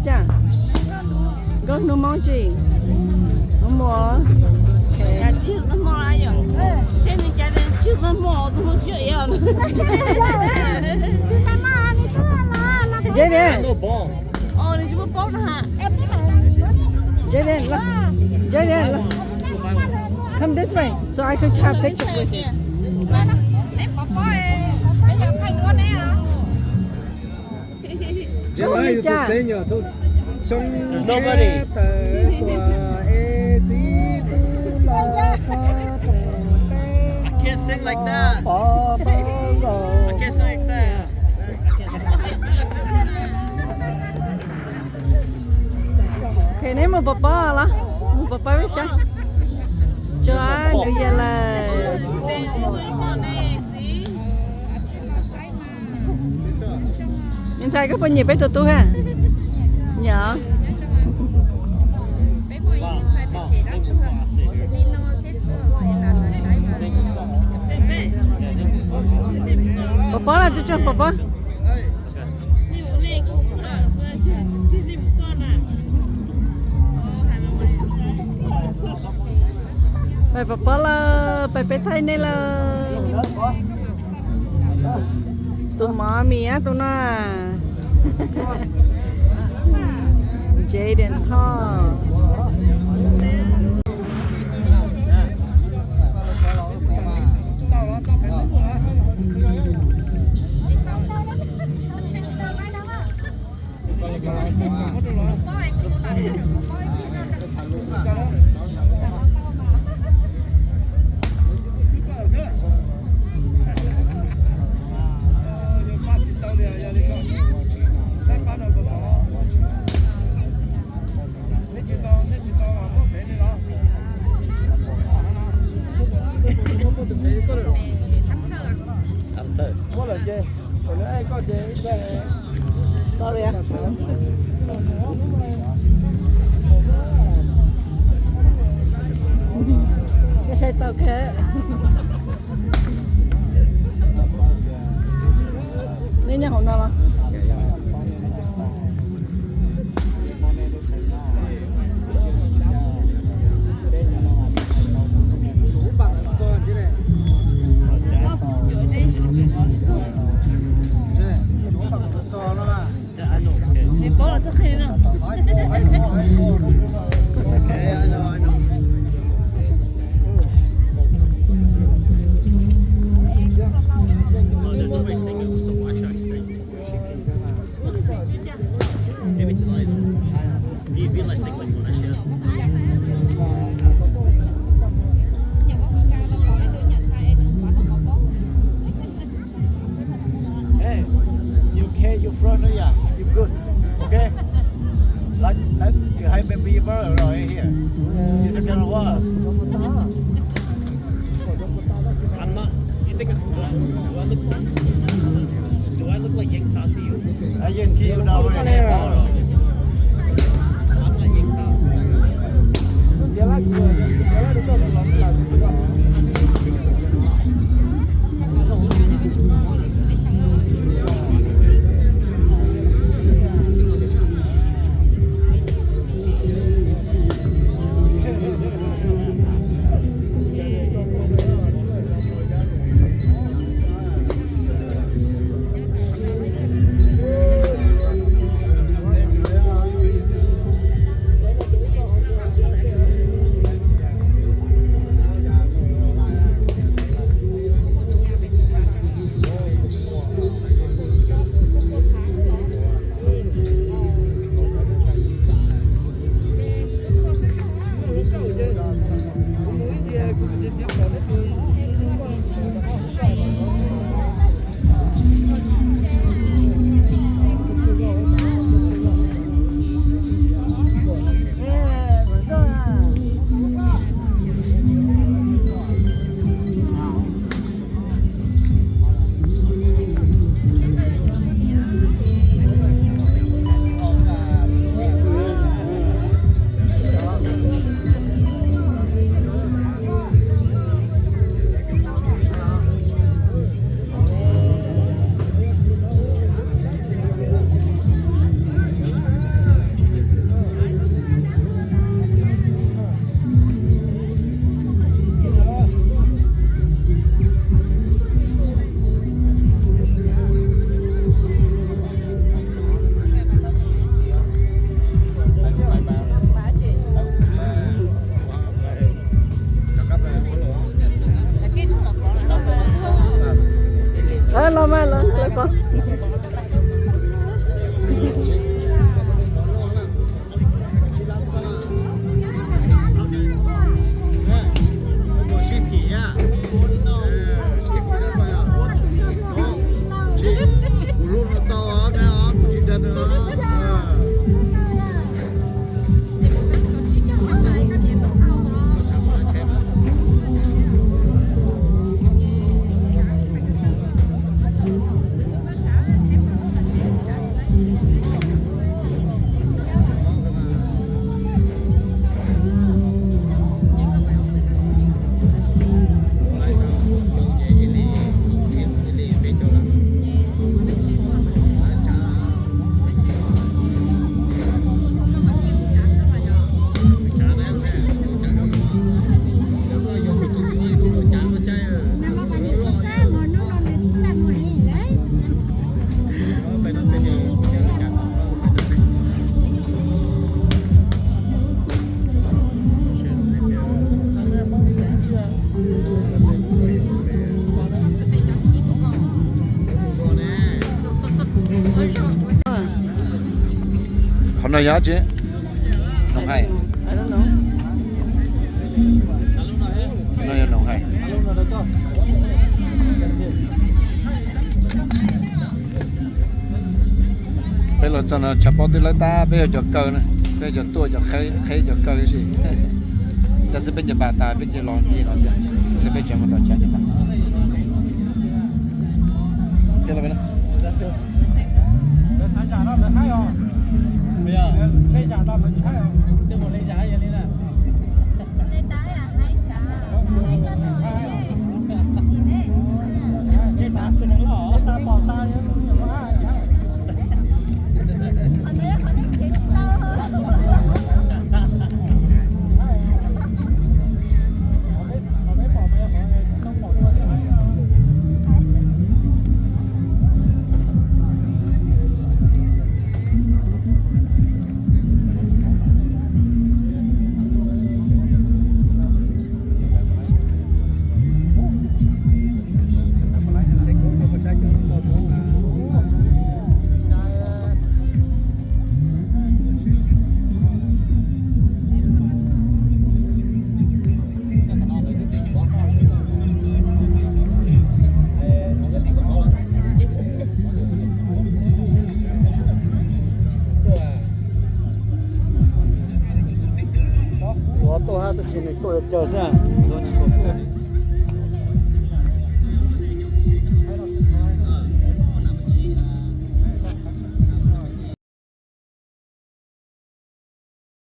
Cas? Nkauj hnub Hmoob tsis hnub muag. Jaden, Jaden, Jaden, come this way so I can have picture with you. Neb pov pob, peb yog thaij duab neb os. Neb tus xeeb yog xyoo tshiab tawm hluas es txiv tub los txog rooj teb pov pob nkaus. Neb mus pov pob los? Mus pov pob peb saib. Tso, nws yog lawm. Me ntxhais, koj puas nyiam peb tus tub ha? Nyiam. Pov pob los, tso, tso pov pob. Pais pov pob lawm, pais peb thaij nej lawm. Tus mov mis tus no. Jaden Hall. Sorry. Koj saib tau kawg. Neb nyob hauv no los? Hey, you okay? You frozen? Yeah, you good? Okay. Like, like, you have a fever or here? It's a kind of what? I'm not. You think I'm, do I, do I look like, do I look like Yang Ta to you? I Yang Ta to you now. I'm not Yang Ta. Koj Qhov no yog tsi? Noom Hais. No yog Noom Hais. Peb los txog no tshav pob twb lawb tag, peb yog cov kaw na, peb yog cov tuaj cov qheb cov kaw tab sis. Tab sis peb cov npam tas peb cia los ncig no xwb, peb tseem mus tom tshav cov npam. Tuaj hab tab sis nws tuaj caws xwb.